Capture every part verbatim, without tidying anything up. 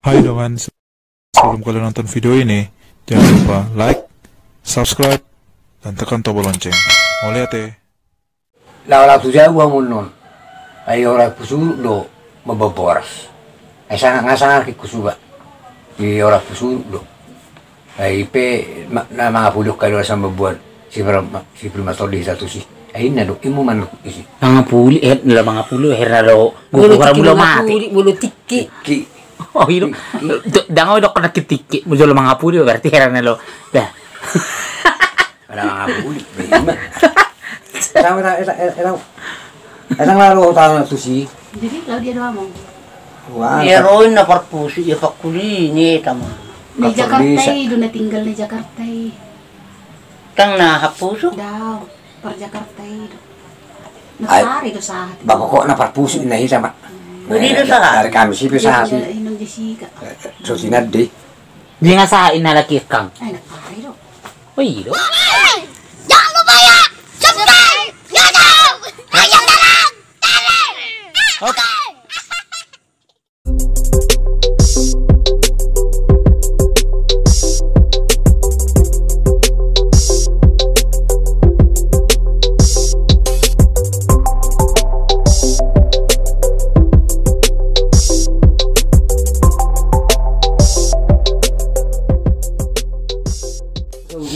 Hai dongan, sebelum kalian nonton video ini, jangan lupa like, subscribe, dan tekan tombol lonceng. Mauliate. Laho, laho tu jabu hamu annon. Ai orak pusuruk do mamboan boras. Ai sanga, nga sanga ki kusuba. Di orak pusuruk do. Ai pe ma-, na mangapuli kali oras mamboan. Si Pri-, si Primator di hita tusi. Ai inna do, immu manuk isi. Mangapuli, eh, na mangapuli, akhirna do. Bolo guguk tikki, mula mate. Mangapuli, bolo tikki. Tikki. Oh, ilo. Tikki. Dang au dok na tikki. Mujolo mangapuli, berarti akhirna lo. Dah. Ada mangapuli, bima. Etang, etang, etang, etang. Etang lalu utang tusi. Jadi, lalu dia doang, Mang. Wah, ia roin na parpusu, ia pakuli, ni etang. Di Jakarta i, do na tinggal di Jakarta i. Tang na hapusu? Dao, par Jakarta i do. Na sari do sahat. Bako kok na parpusu, na hita, Mak. Budi do sahat. Dari kami si pe sahat. Inang Jessica. Sotinan de. Dia nga sahat inna laki kang. Ai, na sari do. Oh, iya do. Jangan lupa ya, subscribe YouTube Raja Dalam T V. Oke.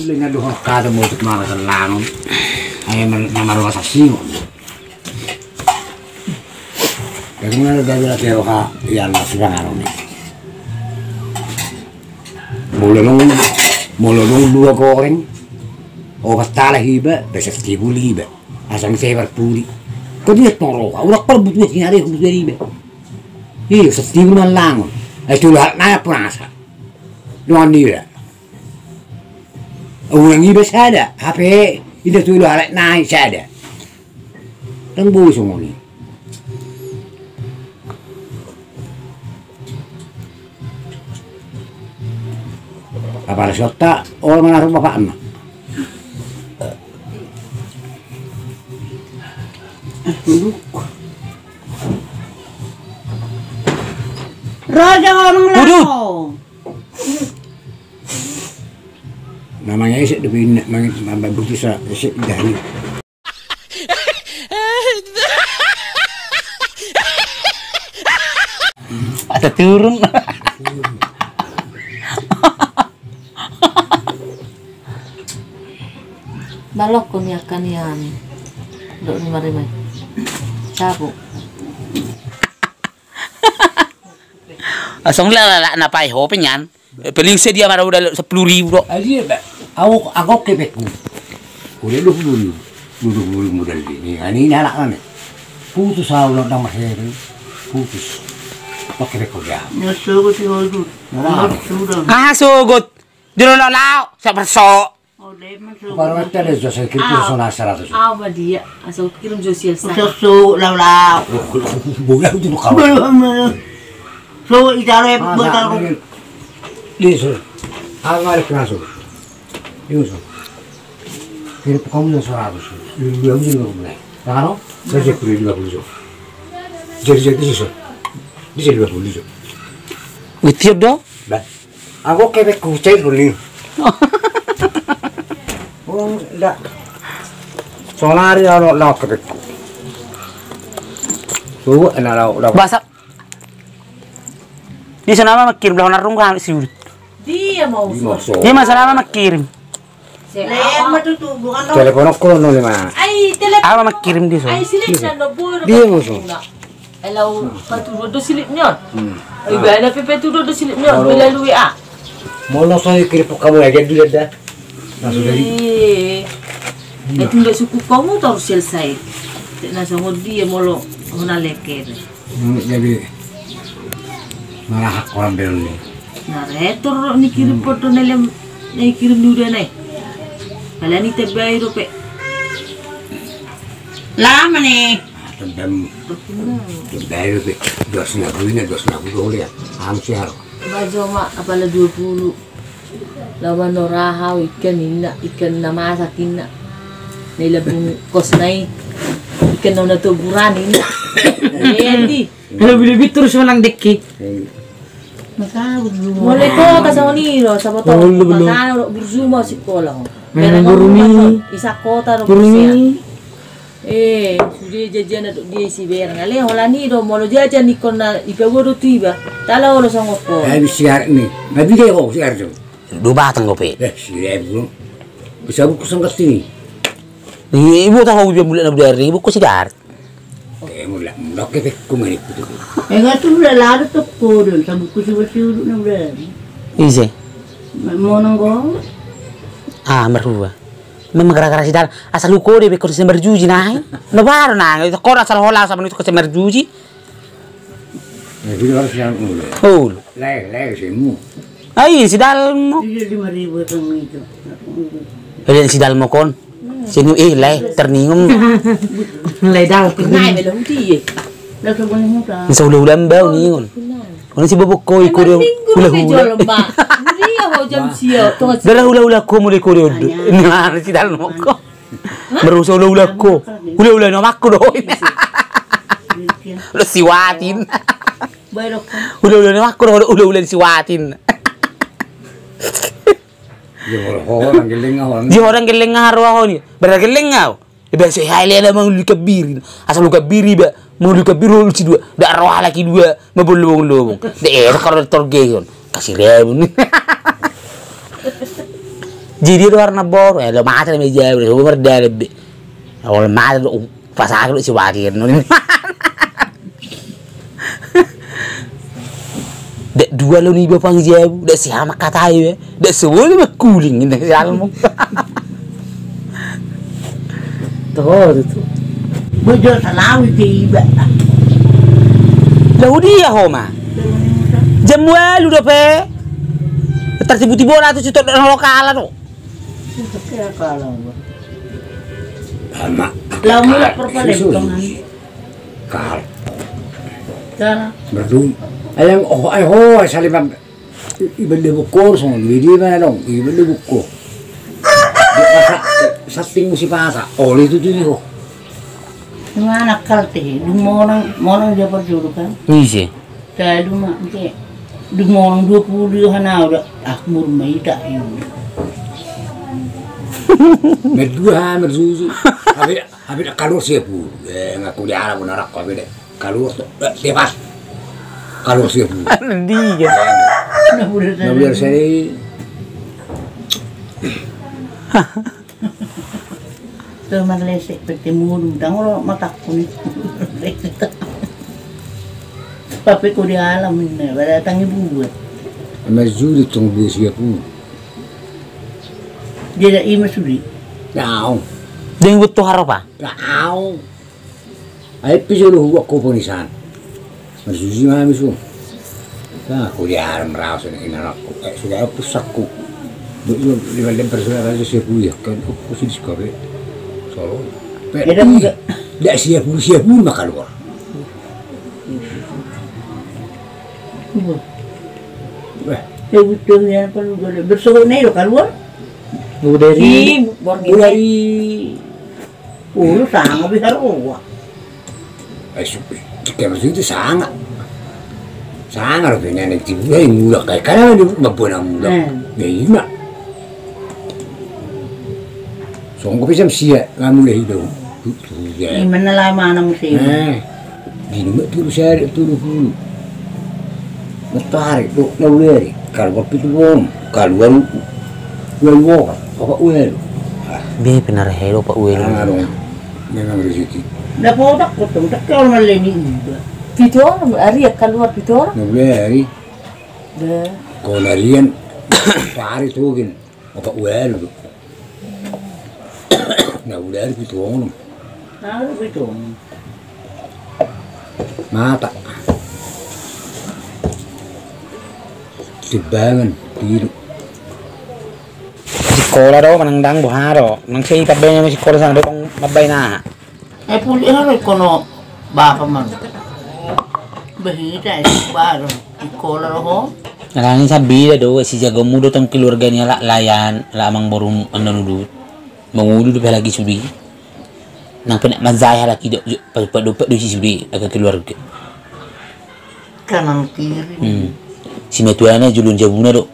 Ule na dohot kata motuk mara kalanon. Ai man-, na maroha sasingo. Jadi mana gabe laki roha ian na sipanganon i. Molo dong, molo dong dua goreng. Opat tala hiba, besar tibul hiba. Asal saya berpuli. Kau dia tong roha, urak par butuh sini ada butuh hiba. Iya, setibu malangon. Eh, tu lahat naya pun asa. Dongan dia. Ulang iba sada, hape ida tu ilo halak nai sada. Dang boi songon i. Apala si otak, ol manarung bapakna. Raja orang laho. Na mangesek dope inna, mangesek, mambabuti sa esek dani. Asa turun. Balok ko ni angka ni an. Dok ni marimai. Sapu. Asong lalak na pae ho pe nian. Paling sedia mara modal sepuluh ribu do. Ai dia ba. Au anggo kepekku. Udah dua puluh ribu. Dua puluh ribu modal dia. Ni ani ni anak ni. Putus au lo dang mahere. Putus. Pakai pekku dia. Nya sogot i hodu. Nah. Sudah. Ah, sogot. Dia lo lao, siapa so? Baru nanti ada jasa kirim ke sana seratus. Apa dia? Asal kirim jasa. Susu lau lau. Boleh itu kau. Boleh. So itaro ya buat aku. Dia so. Aku ada kena so. Dia so. Kirim ke kamu yang seratus. Dua puluh lima puluh. Tahu? Saya sepuluh lima puluh so. Jadi jadi so. Bisa lima puluh so. Betul dong. Bah. Aku kepekku cair kuning. Ulang dak. Sonari anu lau kepekku. Suhu ena lau lau. Basa. Dia sana mama kirim lau narung kan si udut. Dia mau. Dia mau so. Dia masa lama mama kirim. Telepon aku lo nol lima. Ai telepon. Apa mama kirim dia so? Ai silik dan no boy. Dia mau so. Elau patu do silip nion. Hmm. Ibana pe patu do silip nion. Molo. Belalu W A. Molo so i kirim kamu aja dulu dah. Langsung jadi. Eh. Hmm. Itu ndak suku kamu terus selesai. Tidak na songon dia molo hona leker. Hmm, jadi marahak orang belum ni. Na retor ni kirim foto na lem, na kirim duda na. Kalian ni tebai dope. Lama ni. Tendam. Tendam. Dos na bulan, dos na bulan ya. Am sihar. Bajo ma apala dua puluh. Lawan no raha ikan inna, ikan na masak inna. Na i labung kos na i. Ikan na una toburan inna. Iya di. Kalau bila bitur semenang deki. Maka burju. Molo i kota songon i do, saboto. Olo, olo. Maka do burju ma sikola. Memang burju i. Isa kota do burju i. Eh, sude jajan do dia isi bereng. Ale, holan i do, molo jajan ingkon na dipaboa do tu iba. Tala olo songon ko. Habis sigaret ni. Habis dia kok sigaret tu. Dua batang dope. Eh, sigaret tu. Bisa buku sangkat sini. Ibu tahu dia mulak na budari, ibu ko sigaret. Eh, mulak, mulak ke pekku mani kutu. Eh, nggak tu mulak lari tu kodon, sabuk kusi besi uduk na budari. Ise. Monang go. Ah, merhua. Memang gara-gara si Dal, asal uko de bekon si Marjuji nai. No baru nai, kor asal hola sama itu ke si Marjuji. Ya, jadi harus yang ulu. Ulu. Lai, lai semu. Ai, si Dal mo. Iya, lima ribu itu. Ele si Dal mo kon. Sinu eh lai terningum. Lai Dal. Nai melo dia. Nisa ula-ula mbau ningon. Ona si bobok ko i kore hula-hula. Dia ho jam sia. Dara hula-hula ko mule kore odo. Nah, si Dal moko. Merusa hula-hula ko. Hula-hula na makko do. Lo siwatin. Hula-hula na makko do, hula-hula siwatin. Dia orang geleng ngahon. Dia orang geleng ngahon rohon. Berarti geleng ngahon. Iba so hale ala mangulu kabiri. Asal lu kabiri ba mangulu kabiri lu si dua. Dak roh laki dua mabolobong-lobong. De eh karo torgeon. Kasih rebun. Jadi do warna boru, eh lo mata na meja, lo merdale be. Awal mata do pasang lo si wakil. Dak dua lo ni bapang jabu, dak si hamak katai be. Dak sebolu be kuling inda si almong. Toho tu. Bojol salawi ke iba. Lau dia homa. Jam walu dope. Tartibu-tibu lah tu situ dak nolo kala tu. Situ kala kala. Ama. Lau mulak perpale bukan. Kal. Kal. Berdum. Ayang oh ay ho saliman. Iba lebuk ko songon dia dia mana dong iba lebuk ko. Sating musi pasa oli tu tu ho. Mana kal te dum monang monang dia perjuru kan. Ise. Talu ma ke dum monang dua puluh hana udah ah mur ma ita. Merdua ha mersusu. Tapi Habis kaluar sia pulu, eh, ngaku di alam udah rakko beda. Kaluar tu, eh, tepas. Kaluar sia pulu. Nanti ya. Na biar seri. Tuh mar lesek pete mulu, dang lo matakku ni. Tapi ku di alam ini, pada tangi buat. Ama juri tong dua sia pulu. Dia ada ima suri. Daong. Deng buat tu haropa. Daong. Ai pe jolo hubuat ko ponisan. Marsusi ma hami so. Ka kuliaran raos ni inanakku. Eh, sudah pusakku. Lima lempar sudah raja sia kuliah kan aku sudah sekolah. Solo. Pe. Dak sia pulu sia pulu ma kaluar. Wah. Ya betul ya kalau bersohot nih lo kaluar. Udah di. Udah di. Ulu sanga bisa roa. Ai supi. Kita berarti itu sanga. Sanga ro pina nanti bulan mulak kai karena di mabona mulak. Ya ima. Songko pisam sia ngamule hido. Ima na lama na musim. Di numa tolu sari tolu pulu. Matahari do na uleri kaluar pitu bom kaluar uelu opat uelu. Be penara helo opat uelu. Memang rezeki. Na podak kotong tak kau na leni iba. Pitu orang ari kaluar pitu orang. Na uleri. Be. Kau larian. Matahari togin opat uelu. Na udah ada pitu onom. Ada pitu onom. Mata. Timbangan tiru. Sikola do manang dang boha do. Nang sei pabene sikola sana do tong mabaen aha. Eh puli ero kono bapa man. Behita es baru. Sikola roho. Alani sabida do si jago mudo tong keluarga ni alak layan alak amang borum annon udut. Mangulu do pe lagi sudi. Nang penak manjai halak i do padu padu si sudi aga keluarga. Kanan kiri. Hmm. simatuana jolo jabuna do.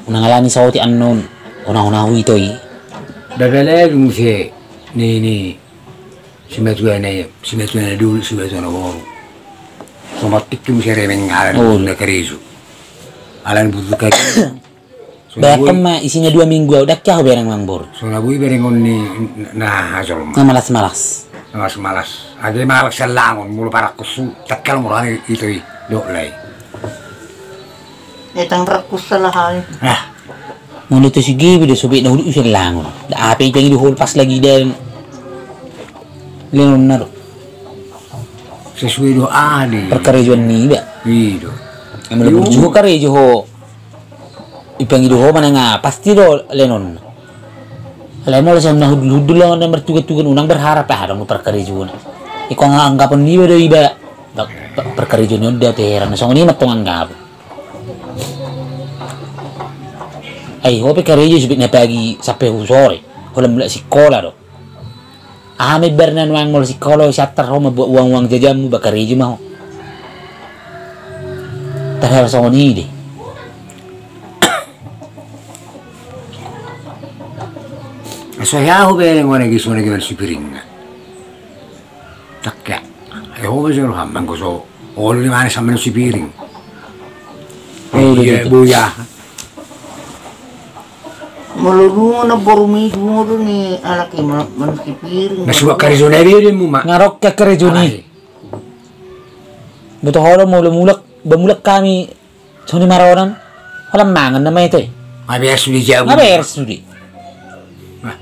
Unang alani saotik annon, hona-hona hu ito i. Dabalai muse ni, ni simatuana i, simatuana dulu, simatuana boru. Somatik muse remeng alani butuh karejo. Alani butuh karejo. Bayangkon ma, isina dua minggu au, dang hea hubereng, Amangboru. So na boi berengon ni na, na jolma. Na malas-malas. Na malas-malas. Age malas sian langon, molo parangkusu, tangkal molo hane ito i, dohot lae. Etang rangkus salah ai. Ah. Molo tu si Gibi do, sobet na huduk sian langon. Dang hape ipangido ho, pas lagi den lenonna do. Sesuai do aha ni parkarejoan niba. I do. Molo burju ho karejo ho. Ipangido ho manang aha, pasti do lenonna. Alai molo songon na hundul-hundul on, na martugan-tugan, unang berharap, ah, adong do parkarejoan. Ingkon anggapan niba do iba. Ba-, ba-, parkarejo ni on do, ate heran. Na songon i ma tong anggapan. Ai ho pe karejo, subit na pagi sampe hu sore. Holan mulak sikola do. Aha ma imbarna nuaeng molo sikola ho, siantar ho ma buat uang-uang jajanmu, ba karejo ma ho. Tahe songon i do. So hea hubereng ho na ge, so na ge manang sipiring na. Tangke. Ai ho ma jolo ham, anggo so olo ni mana sama sipiring. Iya, boya. Molo dungo na boru mi, dungo do ni anak i ma-, manang sipiring. Na sude karejo na i do, mu ma. Nga rok ke karejo ni. Ai. Boto ho do molo mulak, ba mulak hami songon i maronan. Holan mangan nama ito i. Maberes sude jabu. Maberes sude. Nah.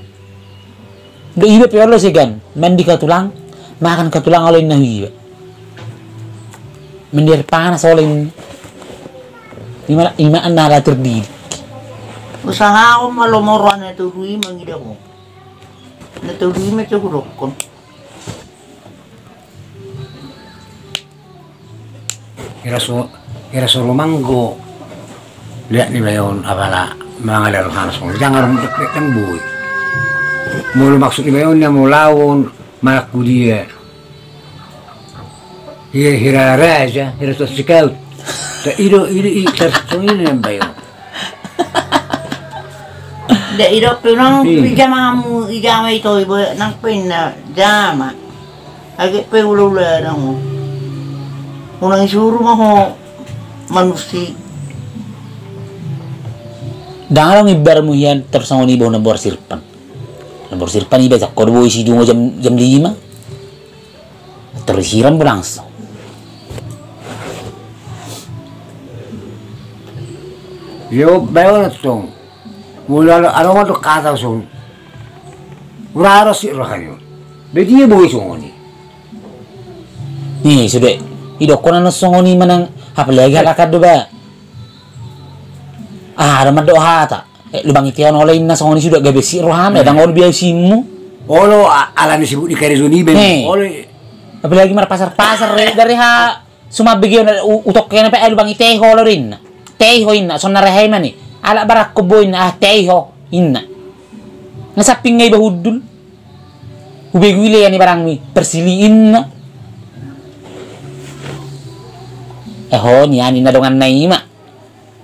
Dohot iba pe olo segan, mandi hatulang, makan hatulang, olo inna hu iba. Mandi air panas olo inna. Ima, ima na ala terdidik. Usahahon ma lomo roha na tolu i mangida ho. Na tolu i ma so hudokkon. Hira so, hira so romanggo. Lihat ni bayon apala mangalehon hana songon i. Jang adong dek-dek dang boi. Molo maksud ni bayon na molo laon manang tu dia. Hira, hira raja, hira tuan sikaut. Ta ido, ido, i tarsongon i na bayon. Nda ido pe nang, hmm, i jamamu, i jama ito, i boya nang pe na jama. Age pe ula-ula nang ho. Unang isuru ma ho manusi. Dang adong imbarmu hian tarsongon i boha na boru sirpan. Na boru sirpan iba jangko do boi sidungo jam, jam lima. Terus siram pulang so. Yo, bayo na tong. Molo adong, adong do hata son. Ura ro si roha ni on. Be dia boi songon i. Ni sude. Idokkon na songon i manang apalagi halak do ba. Ah, adong mandok hata. Eh, lubang ite on olo inna songon i suda gabe si rohana, hmm, dang olo biasimmu. Olo a-, alani sibuk di karejo niba. Olo. Apalagi marpasar-pasar, re, dari ha, sumambege on, u-, utok kena pe, eh, lubang ite ho olo inna. Tei ho inna, sonna rehe mani. Alak barakko bo inna, ah, tei ho inna. Nga samping nga iba hundul. Hubegu i lean ni barangmi, persili inna. Eh, ho, nian inna donganna i ma.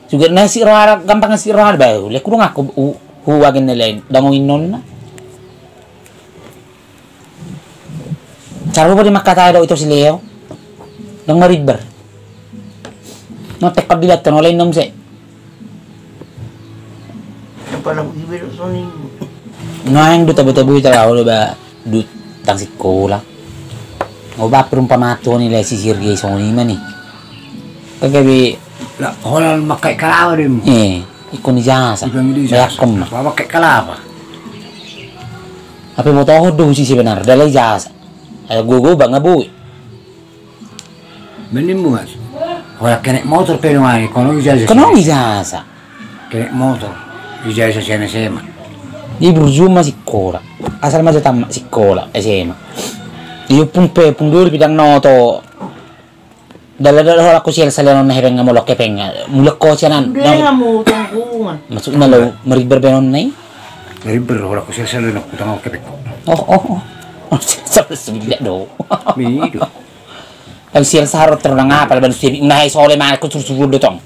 Juga na si roha, gampang si roha, ba, ule kudong aku, u-, hu agen na lain, dango inonna. Cara lupa di makata do ito si Leo. Dang maribar. No tekot di laton, oleh nom se. Kepala ibe do soni. No, yang duta betul-betul tahu lo ba. Dut tang sikola. Oba perumpamaan tu ni le sisir ge songon i ma ni. Kagabe. La, holan makai kalapa dem. Eh, ingkon ijasa. Ingkon ijasa. Bayangkon ma. Ba makai kalapa. Ape mau toho do si sebenar, dala ijasa. Ayo gogo bang abui. Mending buat. Holan kenek motor pe nuaeng, kono ijasa. Kono ijasa. Kenek motor, ijasa sian S M A. Di burju ma sikola. Asal ma jatah ma sikola, S M A. Iyo pun pe, pun dulu pidang noto. Dala-dala holan ku sial salian on hepeng nga molok hepeng nga. Mulak ko sianan. Udah ya mau tongkungan. Maksudna lo meriber benon nai. Meriber holan ku sial salian on hepeng ko. Oh, oh, oh. Sampai sebilik do. Mido. Kan si Elsa ro terdang apa leban si Ebi, nah, sole ma ko suru-suru do tong.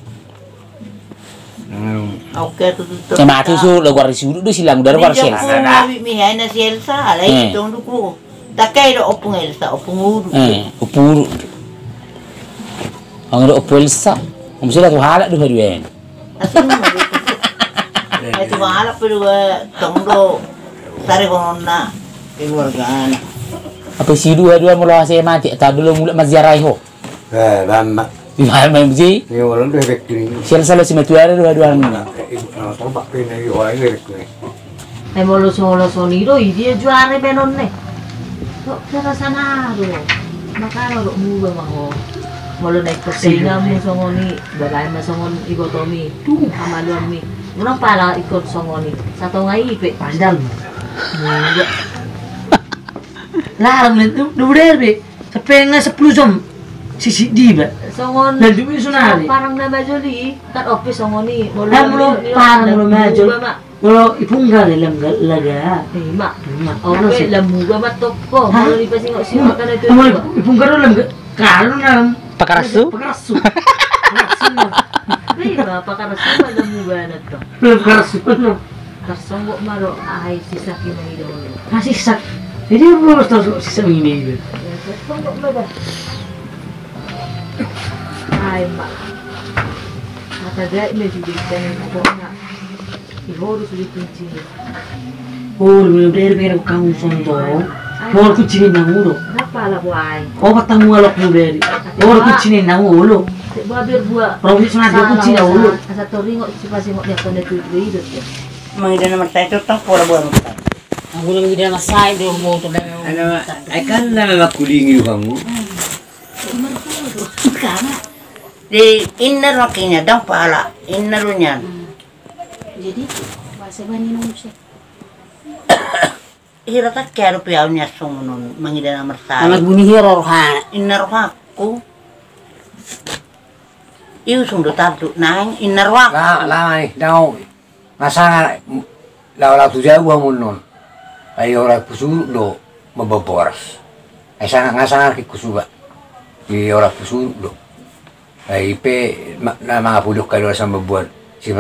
Oke, tutu. Sama tu su lo gua si uduk do silang udah gua si Elsa. Oke, mi hai na si Elsa, alai tong duku. Takai do opung Elsa, opung uduk. Eh, opung uduk. Ang do opung Elsa. Om sila tu halak do haduan. Asli mah gitu. Itu mah alap pe dua tong do sari hononna keluargana. Apa si dua dua molo ase mati, tadu lo mulak maziarai ho. Eh, bamba. Di mana main biji? Ni orang do efek kiri. Sial salo si matuara dua dua. Nah, eh, ibu nama tombak pe na iyo ai efek kiri. Ai molo songon i do i dia juara baenon ne. Tok terasa naro. Makana ro muba ma ho. Molo naik persainganmu songon i, babaen ma songon ibotomi. Tuh. Amaluanmi. Unang pala ikon songon i. Satonga i pe. Pandang. Muba. Larang ne tu, dua derby. Sampai nga sepuluh jam. Sisi di ba. Songon. Dan demi sonari. Parang na majoli. Kan ope songon i. Molo parang molo majoli. Molo ipungka dalam laga. Ima. Ima. Oke, lamu gua ma toko. Hah? Molo dipasingok-singok kan itu. Molo ipungka dalam karena pakarasu. Pakarasu. Pakarasu. Ima, pakarasu ma lamu gua na to. Pakarasu. Tarsonggok ma do ahai sisak i ma i do. Ah, sisak. Jadi apa harus tarsonggok sisak ma i do? Ya, tarsonggok ma dah. Ai, Pak. Mata gaib na juga ikan yang pokoknya. Ihoro sudah kunci. Oh, lu dari pengen kamu sontong. Horo kuncina nang ulo. Napa lah buai? Oh, patang ualok mu beri. Horo kuncina nang ulo. Buah bir buah. Robi sana dia kuncina ulo. Asa toringo sipa singok dia kone tu itu itu. Mangida na marsai tu tong pola buah marsai. Aku lagi dia marsai dia mau tu. Ada, ai kan nama makulingi kamu. Di inner makinya dong pala inner unyan. Jadi bahasa bani nungsi. Hira tak kero pe au ni asong non mangida na marsai. Anak buni hira rohana. Inna rohakku. Iusung do tarduk naeng inna rohakku. La la eh dao. Nga sanga lao lao tu jabu hamu non. Ai ora kusuduk do mambaen boras. Ai sanga nga sanga ki kusuba. Di ora kusuduk do. Ai pe na mangapuli kali ora sambambuan si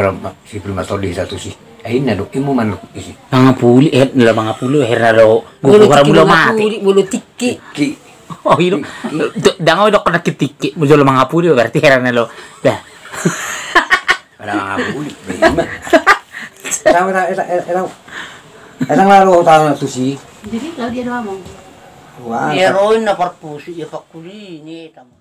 primator di hita tusi. Ai inna do imu manuk isi. Mangapuli eh na mangapuli eh na do. Bulu tikki mangapuli bulu tikki. Tikki. Oh ilo. Dang au dok na tikki mujolo mangapuli berarti hera na lo. Dah. Ada mangapuli. Sama tak etak etak etak. Etak lalu tahu tusi. Jadi kalau dia doang mau. Wah. Dia roin na parpusi ya pakuli ni tamu.